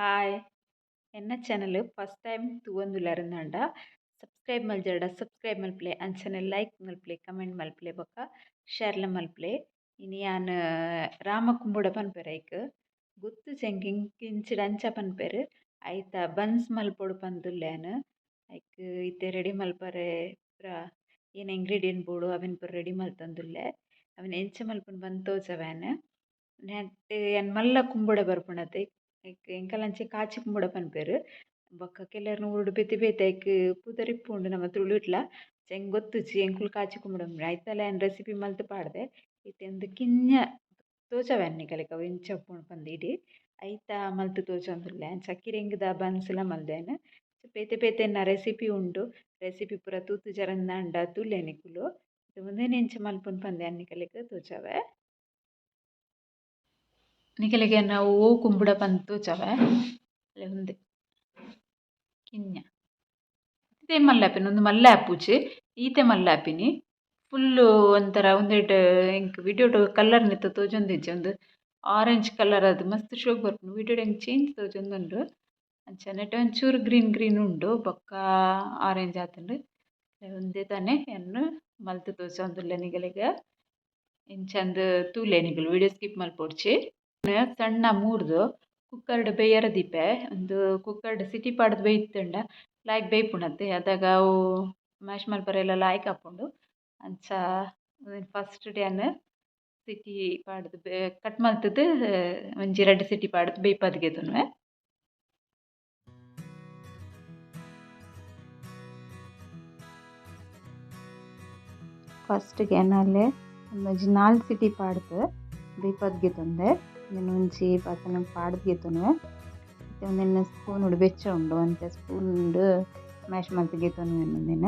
Hi, ಎನ್ನ channel first time ತೂವೊಂದುಲ್ಲೆರ್ subscribe ಮಲ್ಜರ್ಡ ಸಬ್ಸ್ಕ್ರೈಬ್ ಮಲ್ಪುಲೆ, ಅಂಚನೆ ಲೈಕ್ ಮಲ್ಪುಲೆ, ಕಮೆಂಟ್ ಮಲ್ಪುಲೆ ಬೊಕ್ಕ ಶೇರ್ಲ ಮಲ್ಪುಲೆ. ಇನಿ ಯಾನ್ ರಾಮ ಕುಂಬುಡ ಪನ್ಪೆರ್ ಐಕ್ ಗೊತ್ತುಜಿ ಎಂಕ್ ಇಂಚಿಡ ಅಂಚ ಪನ್ಪೆರ್. ಐತ ಬನ್ಸ್ ಮಲ್ಪೊಡು ಪಂದುಲ್ಲೆ ಯಾನ್. ಐಕ್ ಇತ್ತೆ ರೆಡಿ ಮಲ್ಪರೆ ಪೂರ ಏನ್ ಇಂಗ್ರೀಡಿಯೆಂಟ್ ಬೋಡು ಅವೆನ್ ಪೂರ ರೆಡಿ ಮಲ್ತೊಂದುಲ್ಲೆ. ಅವೆನ್ ಎಂಚ ಮಲ್ಪುನು ಪಂದ್ ತೋಜಾವೆ ಯಾನ್. ನೆಟ್ಟ್ ಯಾನ್ ಮಲ್ಲ ಕುಂಬುಡ ಬರ್ಪುಂಡತೆ, ಐಕ್ ಎಂಕಲಂಚೆ ಕಾಚಿ ಕುಂಬುಡ ಪನ್ಪೆರ್. ಬೊಕ್ಕ ಕೆಲವೆರ್ನ ಊರುಡು ಬೇತೆ ಬೇತೆ ಐಕ್ ಪುದರ್ ಇಪ್ಪುಂಡು ನಮ್ಮ ತುಳುಟ್ಲ ಎಂಕ್ ಗೊತ್ತುಜಿ, ಎಂಕುಲು ಕಾಚಿ ಕುಂಬುಡ ಪನ್ಪುನಿ. ಐತಲ ಯಾನ್ ರೆಸಿಪಿ ಮಲ್ತ್ ಪಾಡ್ದೆ. ಇತ್ತೆ ಉಂದು ಕಿನ್ಯ ತೋಜಾವೆ ನಿಕಲೆಗ್ ಅವು ಎಂಚ ಉಪ್ಪುಂಡು ಪಂದ್ ಇಡೀ ಐತ ಮಲ್ತ್ ತೋಜೊಂದುಲ್ಲೆ. ಅಂಚ ಕಿರಿಂಗ್‌ದ ಬನ್ಸ್‌ಲ ಮಲ್ದೆ ಯಾನ್. ಬೇತೆ ಬೇತೆ ಎನ್ನ ರೆಸಿಪಿ ಉಂಡು, ರೆಸಿಪಿ ಪೂರ ತೂತುಜರಂದಾಂಡ ತೂಲೆ ನಿಕುಲು. ಉಂದೆನ್ ಎಂಚ ಮಲ್ಪುನು ಪಂದ್ ಯಾನ್ ನಿಕಲೆಗ್ ತೋಜಾವೆ. ನಿಕಲೆಗ್ ಯಾನ್ ಒವು ಕುಂಬುಡ ಪಂದ್ ತೋಜಾವೆ. ಉಂದೆ ಕಿನ್ಯ ಇತ್ತೆ ಮಲ್ಲೆ ಆಪಿನಿ, ಉಂದು ಮಲ್ಲೆ ಆಪುಜಿ, ಈತೆ ಮಲ್ಲೆ ಆಪಿನಿ. ಫುಲ್ಲು ಒಂಥರ ಉಂದೆಟ್ ಎಂಕ್ ವಿಡಿಯೋಡು ಕಲರ್ ನೆತ್ತ ತೋಜೊಂದಿಜ್ಜಿ, ಉಂದು ಆರೆಂಜ್ ಕಲರ್ ಅದು ಮಸ್ತ್ ಶೋಕು ಬರ್ಪುಂಡು. ವಿಡಿಯೋಡ್ ಎಂಕ್ ಚೇಂಜ್ ತೋಜೊಂದುಂಡು. ಅಂಚ ನೆಟ್ ಒಂಚೂರು ಗ್ರೀನ್ ಗ್ರೀನ್ ಉಂಡು, ಬೊಕ್ಕ ಆರೆಂಜ್ ಆತುಂಡು. ಉಂದೇ ತಾನೆ ಯಾನ್ ಮಲ್ತ್ ತೋಜೊಂದುಲ್ಲೆ ನಿಕಲೆಗ್. ಇಂಚಂದ್ ತೂಲೆ ನಿಕುಲು, ವಿಡಿಯೋ ಸ್ಕಿಪ್ ಮಲ್ಪೊಡ್ಚಿ. ಸಣ್ಣ ಮೂರ್ದು ಕುಕ್ಕರ್ಡ್ ಬೇಯರ ದೀಪೆ. ಉಂದು ಕುಕ್ಕರ್ಡ್ ಸಿಟಿ ಪಾಡ್ದ್ ಬೇಯ್ತುಂಡ ಲಾಯ್ಕ್ ಬೇಯ್ಪುಂಡತ್ತೆ, ಅದಾಗ ಅವು ಮ್ಯಾಶ್ ಮಲ್ಪರೆಲ ಲಾಯ್ಕ್ ಆಪುಂಡು. ಅಂಚ ಫಸ್ಟ್ ಯಾನ್ ಸಿಟಿ ಪಾಡ್ದ್ ಕಟ್ ಮಲ್ತ್‌ದ್ ಒಂಜಿ ರಡ್ಡ್ ಸಿಟಿ ಪಾಡ್ದ್ ಬೇಯ್ಪಾದ್ ಗೆತೊನುವೆ. ಫಸ್ಟ್‌ಗೆ ಯಾನ್ ಒಂಜಿ 4 ಸಿಟಿ ಪಾಡ್ದ್ ಬೇಯ್ಪಾದ್ ಗೆತೊಂದೆ. ಉಂದೆನ್ ಒಂಜಿ ಬಾಸನೊಗು ಪಾಡ್ದ್ ಗೆತೊನುವೆ. ಇತ್ತೆ ಉಂದೆನ್ ಸ್ಪೂನುಡು ಬೆಚ್ಚ ಉಂಡು, ಒಂತೆ ಸ್ಪೂನ್‌ಡ್ ಮ್ಯಾಶ್ ಮಲ್ತ್ ಗೆತೊನುವೆ ಉಂದೆನ್.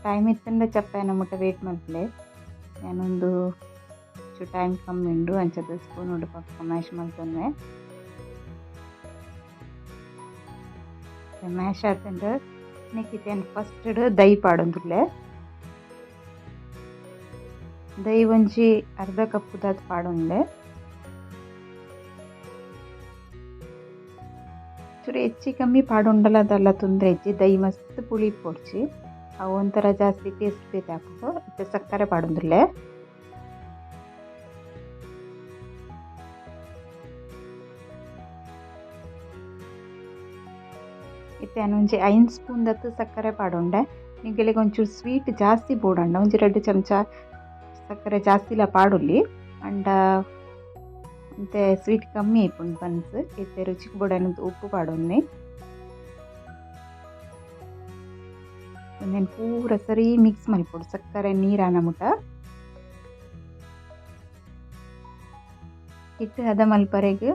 ಟೈಮ್ ಇತ್ತುಂಡ ಚಪ್ಪೆನ ಮುಟ್ಟ ವೇಟ್ ಮಲ್ಪುಲೆ. ಯಾನೊಂದು ಚೂರು ಟೈಮ್ ಕಮ್ಮಿ ಉಂಡು, ಅಂಚಾದ್ ಸ್ಪೂನುಡು ಪಕ್ಕ ಮ್ಯಾಶ್ ಮಲ್ತೊನುವೆ. ಮ್ಯಾಶ್ ಆತುಂಡು. ನೆಕ್ಕ್ ಇತ್ತೆ ಯಾನ್ ಫಸ್ಟ್‌ಡ್ ದೈ ಪಾಡೊಂದುಲ್ಲೆ. ದೈ ಒಂಜಿ ಅರ್ಧ ಕಪ್ ದಾತ್ ಪಾಡೊಂದುಲ್ಲೆ. ಚೂರು ಹೆಚ್ಚಿ ಕಮ್ಮಿ ಪಾಡೊಂಡಲ ದಾಲ ತೊಂದರೆ ಇಜ್ಜಿ, ದೈ ಮಸ್ತ್ ಪುಳಿ ಇಪ್ಪೊಡ್ಚಿ, ಅವು ಒಂಥರ ಜಾಸ್ತಿ ಟೇಸ್ಟ್ ಬೇತೆ ಆಪುಂಡು. ಇತ್ತೆ ಸಕ್ಕರೆ ಪಾಡೊಂದುಲ್ಲೆ. ಇತ್ತೆ ಯಾನ್ ಒಂಜಿ 5 ಸ್ಪೂನ್ ದತ್ತು ಸಕ್ಕರೆ ಪಾಡೊಂಡೆ. ನಿಕಲೆಗ್ ಒಂಚೂರು ಸ್ವೀಟ್ ಜಾಸ್ತಿ ಬೋಡಂಡ ಒಂಜಿ 2 ಚಮಚ ಸಕ್ಕರೆ ಜಾಸ್ತಿಲ ಪಾಡೊಲಿ, ಆಂಡ ಒಂತೆ ಸ್ವೀಟ್ ಕಮ್ಮಿ ಆಪುಂಡು ಬನ್ಸ್. ಇತ್ತೆ ರುಚಿಗ್ ಬೋಡಾಯಿನಂತ ಉಪ್ಪು ಪಾಡೊನ್ನೆ. ಉಂದೆನ್ ಪೂರ ಸರಿ ಮಿಕ್ಸ್ ಮಲ್ಪೊಡು ಸಕ್ಕರೆ ನೀರಾನ ಮುಟ. ಹಿಟ್ಟು ಹದ ಮಲ್ಪರೆಗ್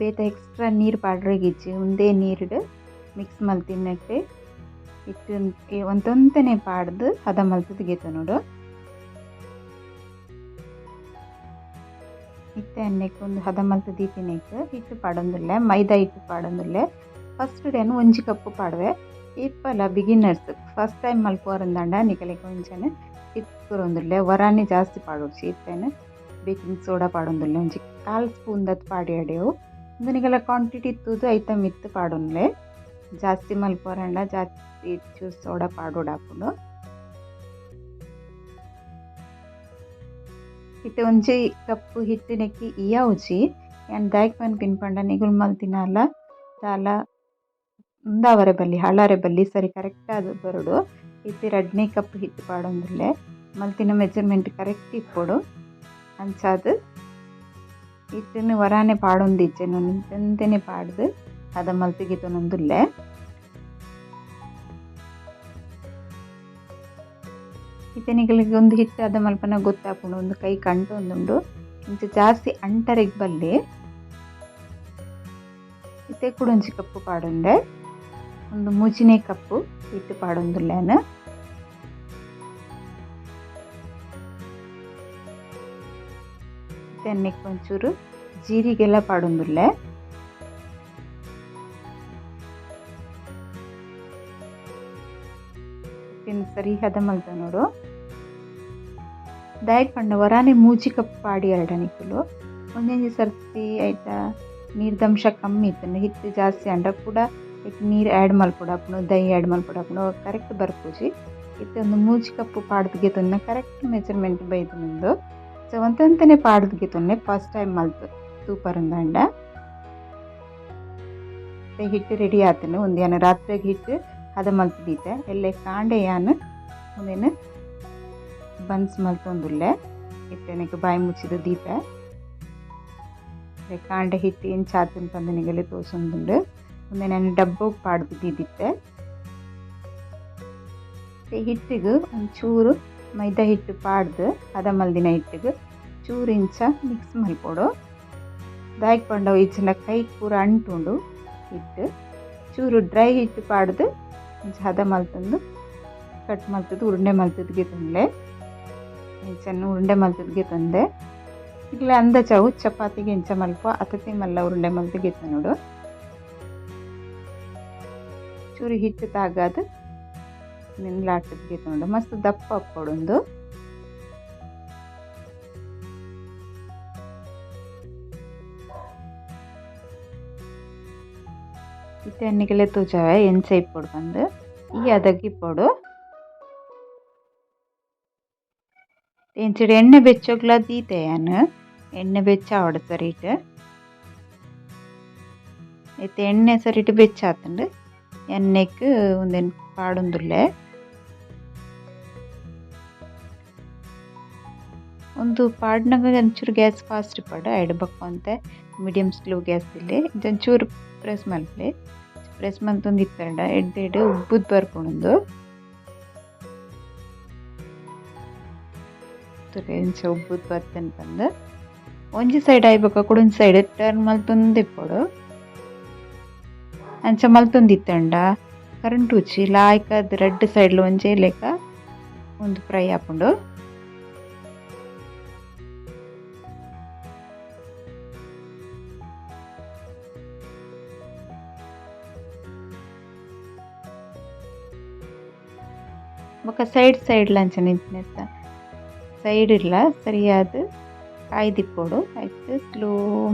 ಬೇತೆ ಎಕ್ಸ್ಟ್ರಾ ನೀರು ಪಾಡ್ರೆಗಿಜ್ಜಿ, ಉಂದೇ ನೀರುಡು ಮಿಕ್ಸ್ ಮಲ್ತಿನಟ್ಟೆ ಹಿಟ್ಟು ಒಂತೊಂತನೆ ಪಾಡ್ದು ಹದ ಮಲ್ತುದು ಗೆತೊನೊಡು. ಇತ್ತೆ ಅನ್ನೆಕ್ ಒಂದು ಹದ ಮಲ್ತ್ ದೀತಿನೆಕ್ ಹಿಟ್ಟು ಪಾಡೊಂದುಲ್ಲೆ, ಮೈದಾ ಹಿಟ್ಟು ಪಾಡೊಂದುಲ್ಲೆ. ಫಸ್ಟ್ ಯಾನ್ 1 ಕಪ್ ಪಾಡುವೆ. ಇಪ್ಪಲ ಬಿಗಿನರ್ಸ್ ಫಸ್ಟ್ ಟೈಮ್ ಮಲ್ಪುವರಂದಾಂಡ ನಿಕಲೆಗ್ ಒಂಜನೆ ಟಿಪ್ಸ್ ಕೊರೊಂದುಲ್ಲೆ, ವರಾನೆ ಜಾಸ್ತಿ ಪಾಡೊಡ್ಚಿ. ಇತ್ತೆನ್ ಬೇಕಿಂಗ್ ಸೋಡಾ ಪಾಡೊಂದುಲ್ಲೆ, ಒಂಜಿ 1/4 ಸ್ಪೂನ್ ದತ್ ಪಾಡಿಯಡೆವು. ಉಂದು ನಿಕಲ ಕ್ವಾಂಟಿಟಿ ತೂದು ಐತ ಮಿತ್ತ್ ಪಾಡೊನ್ಲೆ, ಜಾಸ್ತಿ ಮಲ್ಪುವರಂಡ ಜಾಸ್ತಿ ಹೆಚ್ಚು ಸೋಡಾ ಪಾಡೊಡಾಪುಂಡು. ಇತ್ತೆ ಒಂಜಿ ಕಪ್ ಹಿಟ್ಟು ನೆಕ್ಕಿ ಇಯಾವುಜಿ. ಯಾನ್ ದಾಯೆಗ್ ಪನ್ಪಿನ ಪಂಡ ನಿಗುಲು ಮಲ್ತಿನಾಲ ದಾಲ ಉಂದಾವರೆ ಬಲ್ಲಿ, ಹಾಳಾರೆ ಬಲ್ಲಿ, ಸರಿ ಕರೆಕ್ಟ್ ಆದ್ ಬರೊಡು. ಇತ್ತೆ 2ನೇ ಕಪ್ ಹಿಟ್ಟು ಪಾಡೊಂದುಲ್ಲೆ. ಮಲ್ತಿನ ಮೆಜರ್ಮೆಂಟ್ ಕರೆಕ್ಟ್ ಇಪ್ಪೊಡು. ಅಂಚಾದ್ ಹಿಟ್ಟನ್ನು ವರಾನೆ ಪಾಡೊಂದಿಜ್ಜೆ, ಒಂತೆನೆ ಪಾಡ್ದ್ ಹದ ಮಲ್ತ್ ಗೆತೊನೊಂದುಲ್ಲೆ. ಇತ್ತೆ ನಿಕಲೆಗ್ ಒಂದು ಹಿಟ್ಟು ಹದ ಮಲ್ಪನ ಗೊತ್ತಾಪುಂಡು, ಒಂದು ಕೈ ಕಂಟೊಂದುಂಡು, ಇಂಚ ಜಾಸ್ತಿ ಅಂಟರೆಗ್ ಬಲ್ಲಿ. ಇತ್ತೆ ಕುಡೊಂಜಿ ಕಪ್ಪು ಪಾಡೊಂಡೆ, ಒಂದು 3ನೇ ಕಪ್ಪು ಹಿಟ್ಟು ಪಾಡೊಂದುಲ್ಲೆ ಯಾನ್. ಇತ್ತೆ ನೆಕ್ಕ್ ಒಂಚೂರು ಜೀರಿಗೆಲ ಪಾಡೊಂದುಲ್ಲೆ. ಸರಿ ಹದ ಮಲ್ತೊನೊಡು. ದಾಯೆಗ್ ಪಂಡ ವರಾನೆ 3 ಕಪ್ ಪಾಡಿಯರಡ ನಿಕುಲು ಒಂಜೊಂಜಿ ಸರ್ತಿ ಐತ ನೀರ್ದ ಅಂಶ ಕಮ್ಮಿ ಇತ್ತುಂಡ ಹಿಟ್ಟು ಜಾಸ್ತಿ ಆಂಡ ಕೂಡ ಐಕ್ ನೀರು ಆ್ಯಡ್ ಮಲ್ಪೊಡಾಪುಂಡು ದೈ ಆ್ಯಡ್ ಮಲ್ಪೊಡಾಪುಂಡು ಕರೆಕ್ಟ್ ಬರ್ಪುಜಿ. ಇತ್ತೆ ಒಂದು 3 ಕಪ್ ಪಾಡ್ದ್ ಗೆತೊನ್ನ ಕರೆಕ್ಟ್ ಮೆಜರ್ಮೆಂಟ್ ಬೈದುಂಡು. ಸೊ ಒಂತೊಂತನೆ ಪಾಡ್ದ್ ಗೆತೊನ್ನೆ ಫಸ್ಟ್ ಟೈಮ್ ಮಲ್ತ್ ತೂಪರುಂದಾಂಡ. ಹಿಟ್ಟು ರೆಡಿ ಆತುಂಡು. ಉಂದು ಯಾನ್ ರಾತ್ರೆಗ್ ಹಿಟ್ಟು ಹದ ಮಲ್ತ್ ದೀತೆ. ಎಲ್ಲೆ ಕಾಂಡೆ ಯಾನ್ ಉಂದೆನ್ ಬನ್ಸ್ ಮಲ್ತೊಂದುಲ್ಲೆ. ಇತ್ತೆ ನೆಕ್ ಬಾಯಿ ಮುಚ್ಚಿದ್ ದೀತೆ. ಕಾಂಡೆ ಹಿಟ್ಟು ಎಂಚ ಆತುಂಡು ಪಂದ್ ನಿಗಲೆ ತೋಜೊಂದುಂಡು. ಉಂದೆನ್ ಯಾನ್ ಡಬ್ಬೊಗ್ ಪಾಡ್ದ್ ದೀದಿತ್ತೆ. ಹಿಟ್ಟಿಗ್ ಒಂಚೂರು ಮೈದಾ ಹಿಟ್ಟು ಪಾಡ್ದ್ ಹದ ಮಲ್ದಿನ ಹಿಟ್ಟಿಗ್ ಚೂರು ಇಂಚ ಮಿಕ್ಸ್ ಮಲ್ಪೊಡು. ದಾಯೆಗ್ ಪಂಡ ಇಜ್ಜಿಂಡ ಕೈಕ್ ಪೂರ ಅಂಟುಂಡು ಹಿಟ್ಟು. ಚೂರು ಡ್ರೈ ಹಿಟ್ಟು ಪಾಡ್ದ್ ಇಂಚ ಹದ ಮಲ್ತೊಂದು ಕಟ್ ಮಲ್ತುದು ಉರುಂಡೆ ಮಲ್ತುದು ಗೆತೊನ್ಲೆ. ಇಂಚ ಉರುಂಡೆ ಮಲ್ತುದು ಗೆತೊಂದೆ. ಇಗ್ಲೆ ಅಂದಾಜವು ಚಪಾತಿಗೆ ಎಂಚ ಮಲ್ಪ ಅತತೆ ಮಲ್ಲ ಉರುಂಡೆ ಮಲ್ತ್ ಗೆತೊನೊಡು. ಚೂರು ಹಿಟ್ಟು ತಾಗಾದ್ ಲಾಟುದು ಗೆತೊನೊಡು. ಮಸ್ತ್ ದಪ್ಪ ಉಪ್ಪೊಡು ಉಂದು. ಇತ್ತೆ ನಿಗಲೆ ತೋಜಾವೆ ಎಂಚ ಇಪ್ಪೊಡು ಪಂದ್. ಈ ಅದಗ ಇಪ್ಪೊಡು. ಇಂಚಿಡ್ ಎಣ್ಣೆ ಬೆಚ್ಚೊಗ್ಲ ದೀತೆ ಯಾನ್. ಎಣ್ಣೆ ಬೆಚ್ಚ ಆವಡ್ ಸರಿಟ್. ಇತ್ತೆ ಎಣ್ಣೆ ಸರಿಟ್ ಬೆಚ್ಚ ಆತುಂಡು. ಎಣ್ಣೆಗ್ ಉಂದೆನ್ ಪಾಡೊಂದುಲ್ಲೆ. ಉಂದು ಪಾಡ್ನಗ ಒಂಚೂರು ಗ್ಯಾಸ್ ಫಾಸ್ಟ್ ಇಪ್ಪೊಡು. ಐಡ್ ಬೊಕ ಒಂತೆ ಮೀಡಿಯಂ ಸ್ಲೋ ಗ್ಯಾಸ್ ದೀಲೆ. ಇಂಚ ಒಂಚೂರು ಪ್ರೆಸ್ ಮಲ್ಪುಲೆ. ಪ್ರೆಸ್ ಮಲ್ತೊಂದು ಇತ್ತಂಡ ಎಡ್ಡೆಡ್ ಉಬ್ಬುದು ಬರ್ಪುಂಡು ಉಂದು. ತೂಲೆ ಇಂಚ ಉಬ್ಬುದು ಬತ್ತುಂಡು ಪಂದ್. ಒಂಜಿ ಸೈಡ್ ಆಯಿ ಬೊಕ ಕುಡೊಂಜಿ ಸೈಡ್ ಟರ್ನ್ ಮಲ್ತೊಂದು ಇಪ್ಪೊಡು. ಅಂಚ ಮಲ್ತೊಂದಿತ್ತಂಡ ಕರಂಟುಜಿ ಲಾಯ್ಕಾದ್ ರಡ್ಡ್ ಸೈಡ್ಲ ಒಂಜೇ ಲೆಕ ಉಂದು ಫ್ರೈ ಆಪುಂಡು. ಬೊಕ ಸೈಡ್ ಸೈಡ್ಲ ಅಂಚನೆ ಇತ್ತಿನೆತ್ತ ಸೈಡ್ ಇಡ್ಲ ಸರಿಯಾದ್ ಕಾಯ್ದಿಪ್ಪೊಡು. ಐಕ್ ಸ್ಲೋ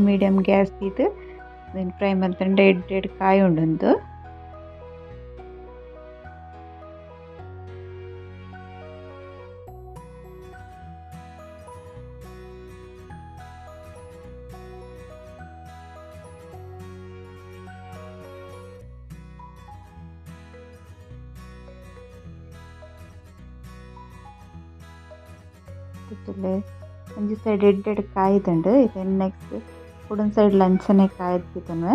ಮೀಡಿಯಂ ಗ್ಯಾಸ್ ದೀದ್ ಉಂದೆನ್ ಫ್ರೈ ಮಲ್ತುಂಡ ಎಡ್ಡೆ ಎಡ್ಡೆ ಕಾಯುಂಡು ಉಂದು. ತೂಲೆ ಒಂಜಿ ಸೈಡ್ ಎಡ್ಡೆ ಎಡ್ಡೆ ಕಾಯ್ದುಂಡು. ಇತ್ತೆ ನೆಕ್ಸ್ಟ್ ಕುಡೊಂಜಿ ಸೈಡ್ ಅಂಚನೆ ಕಾಯ್ದು ದೀತೊನ್ವೆ.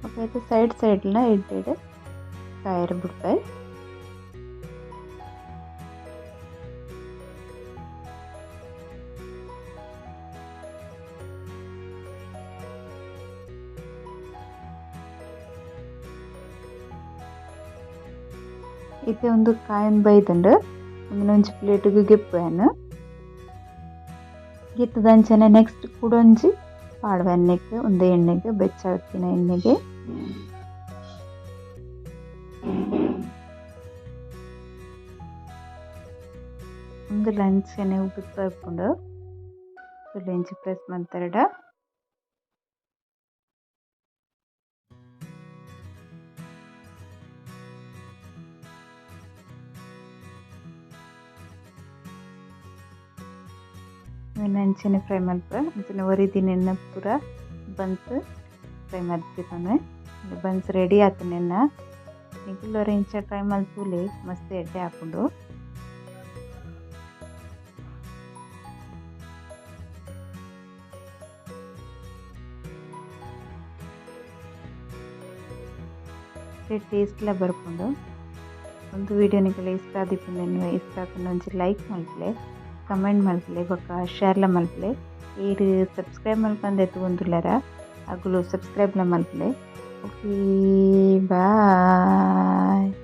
ಬೊಕ ಐತ ಸೈಡ್ ಸೈಡ್ಲ ಎಡ್ಡೆ ಎಡ್ಡೆ ಕಾಯೆರೆ ಬುಡ್ಪೆ. ಇತ್ತೆ ಉಂದು ಕಾಯೊಂದು ಬೈದುಂಡು. ಉಂದೆನ್ ಒಂಜಿ ಪ್ಲೇಟ್ ಗ್ ಗೆಪ್ಪುವೆ ಯಾನ್. ಗೆತ್ತುದು ಅಂಚನೆ ನೆಕ್ಸ್ಟ್ ಕುಡೊಂಜಿ ಪಾಡುವೆ ಎಣ್ಣೆಗ್ ಉಂದು ಎಣ್ಣೆಗ್ ಬೆಚ್ಚ ಇತ್ತಿನ ಎಣ್ಣೆಗೆ. ಉಂದುಲ ಅಂಚನೆ ಉಬ್ಬುದು ಬರ್ಪುಂಡು. ತೂಲೆ ಇಂಚ ಪ್ರೆಸ್ ಮಲ್ತೆರ್ಡ. ಅಂಚನೆ ಫ್ರೈ ಮಲ್ಪ. ಅಂಚನೆ ಒರಿದಿನೆನ್ ಪೂರ ಬನ್ಸ್ ಫ್ರೈ ಮಲ್ತ್ ಬನ್ಸ್ ರೆಡಿ ಆತುಂಡು. ನಿಕುಲು ಒರ ಇಂಚ ಟ್ರೈ ಮಲ್ತುಲೆ ಮಸ್ತ್ ಎಡ್ಡೆ ಆಪುಂಡು. ಟೇಸ್ಟ್ ಲ ಬರ್ಪುಂಡು. ಉಂದು ವಿಡಿಯೋ ನಿಕುಲು ಇಷ್ಟ ಆದಿಪ್ಪುಂಡು ಇಷ್ಟ ಆತುಂಡ ಒಂಜಿ ಲೈಕ್ ಮಲ್ಪುಲೆ, ಕಮೆಂಟ್ ಮಲ್ಪುಲೆ ಬೊಕ ಶೇರ್ ಲ ಮಲ್ಪುಲೆ. ಏರ್ ಸಬ್ಸ್ಕ್ರೈಬ್ ಮಲ್ಪಂದೆ ತೂವೊಂದುಲ್ಲೆರ ಅಕುಲು ಸಬ್ಸ್ಕ್ರೈಬ್ ಲ ಮಲ್ಪುಲೆ. Okay bye.